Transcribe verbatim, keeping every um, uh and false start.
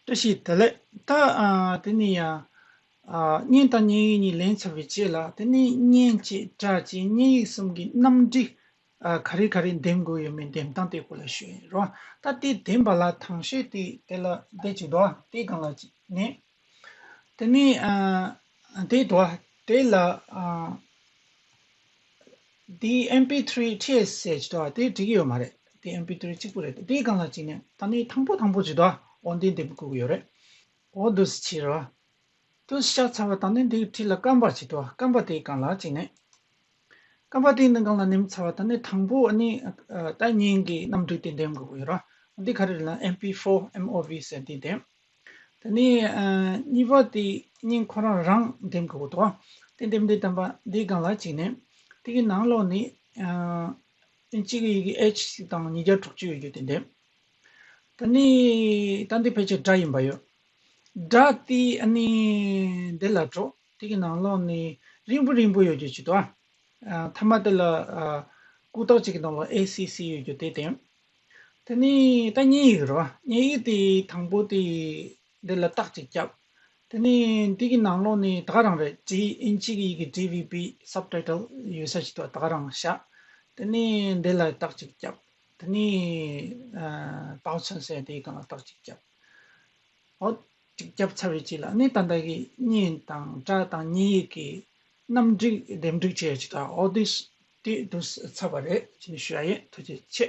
བཀྲ་ཤིས་བདེ་ལེགས། ད་ཨ་དེ་ནས་ཡང་ཨ་བརྙན་དང་བརྙན་ཡིག་གཉིས་ལེན་ཚར་བའི་རྗེས་ལ། དེ་ནས་བརྙན་གཅིག་སྒྲ་གཅིག་བརྙན་ཡིག་གསུམ་གྱི་རྣམ་སྒྲིག་ཨ་ག་རེ་ག་རེ་འདེམས་དགོས་ཡོད་མེད་འདེམས་སྟངས་དེ་སྐོར་ལ་ཞུ་ཡིན་རོ། ད་དེ་འདེམས་པ་ལ་དང་ཤོས་དེ་དེ་ལ་དེ་གཅིག་འདུག་དེའི་སྒང་ལ་གཅིག་ནས། དེ་ནས་ཨ་དེ་འདུག་དེ་ལ་ཨ་དེ་ཨེམ་པི་ཐི་རི་ཊི་ཨེས་ཟེར་གྱི་འདུག་དེ་འགྲིག་གི་ཡོད་མ་རེད། དེ་ཨེམ་པི་ཐི་རི་གཅིག་པུ་རེད། དེའི་སྒང་ལ་གཅིག་ནས་ད་ནི་དང་པོ་དང་པོ་གཅིག་འདུག་འོ་དེ་འདེམས་དགོས་ཀྱི་ཡོད་རེད། འོ་འདུག་སེ་བྱས་རོ། དུ་བཞག་ཚར་བ་དང་ནི་འདིའི་འཁྲིས་ལ་རྐང་པ་གཅིག་འདུག་རྐང་པ་དེའི་སྒང་ལ་གཅིག་ནས། རྐང་པ་དེའི་ནང་སྒང་ལ་ནེམ་ཚར་བ་དང་ནི་དང་པོ་ཨ་ནི་ཨ་ད་བརྙན་གྱི་རྣམ་སྒྲིག་དེ་འདེམས་དགོས་ཀྱི་ཡོད་ར། འདི་ག་རེ་རེད་ལ་ཨེམ་པི་ཕོར་ཨེམ་ཨོ་ཝི་ཟེར་འདི་འདེམས། དེ་ནས་ཨ་གཉིས་པ་དེ་བརྙན་ཁོ་རང་རང་འདེམས་དགོས་ཀྱི་འདུག་དེ་འདེམས་དུས་ཙམ་པ་འདིའི་སྒང་ལ་གཅིག་ནས། དེ་གི་ནང་ལོགས་ནས་ཨ་ཨིན་ཇི་གི་ཡི་གེ་ཨེཆ་དང་ཉིས་བརྒྱ་དྲུག་ཅུ་ཡོད་རྒྱུ་དེ་འདེམས། ད་ནི་ད་འདི་ཕལ་ཆེར་སྒྲ་ཡིན་པ་ཡོད། སྒྲ་དེ་ཨ་ནི་འདི་ལ་འགྲོ། དེ་གི་ནང་ལོགས་ནས་རིང་པོ་རིང་པོ་ཡོད་རྒྱུ་ཅིག་འདུག་ཨ་མཐའ་མ་དེ་ལ་ཨ་ཀུ་དག་ཅིག་གི་ནང་ལ་ཨེ་སི་སི་ཡོད་རྒྱུ་དེ་འདེམས། དེ་ནི་ད་བརྙན་ཡིག་རེད་བ། བརྙན་ཡིག་དེ་དང་པོ་དེ་འདི་ལ་རྟགས་ཅིག་བརྒྱབ། དེ་ནི་འདི་གི་ནང་ལོགས་ནས་ད་ག་རང་རེད། ཌི་ཨིན་ཇི་གི་ཡི་གེ་ཌི་ཝི་པི་སབ་ཊའི་ཊལ་ཡོད་ས་ཞིག་འདུག་ད་ག་རང་བཞག་དེ་ནི་འདི་ལ་རྟགས་ཅིག་བརྒྱབ། དེ་ནི་ཨ་པའོ་ཆན་ཟེར་དེའི་སྒང་ལ་རྟགས་ཅིག་བརྒྱབ། འོ་ཅིག་བརྒྱབ་ཚར་བའི་རྗེས་ལ་ནི་ད་ལྟ་གི་བརྙན་དང་སྒྲ་དང་བརྙན་ཡིག་གི་རྣམ་སྒྲིག་འདེམས་སྒྲིག་བྱས་ཡོད་ཅིག་དང་། འོ་དེ་དེ་འདུག་ཚར་བ་རེད་ཅེས་ནས་ཞུ་ཡ་ཡིན། ཐུགས་རྗེ་ཆེ།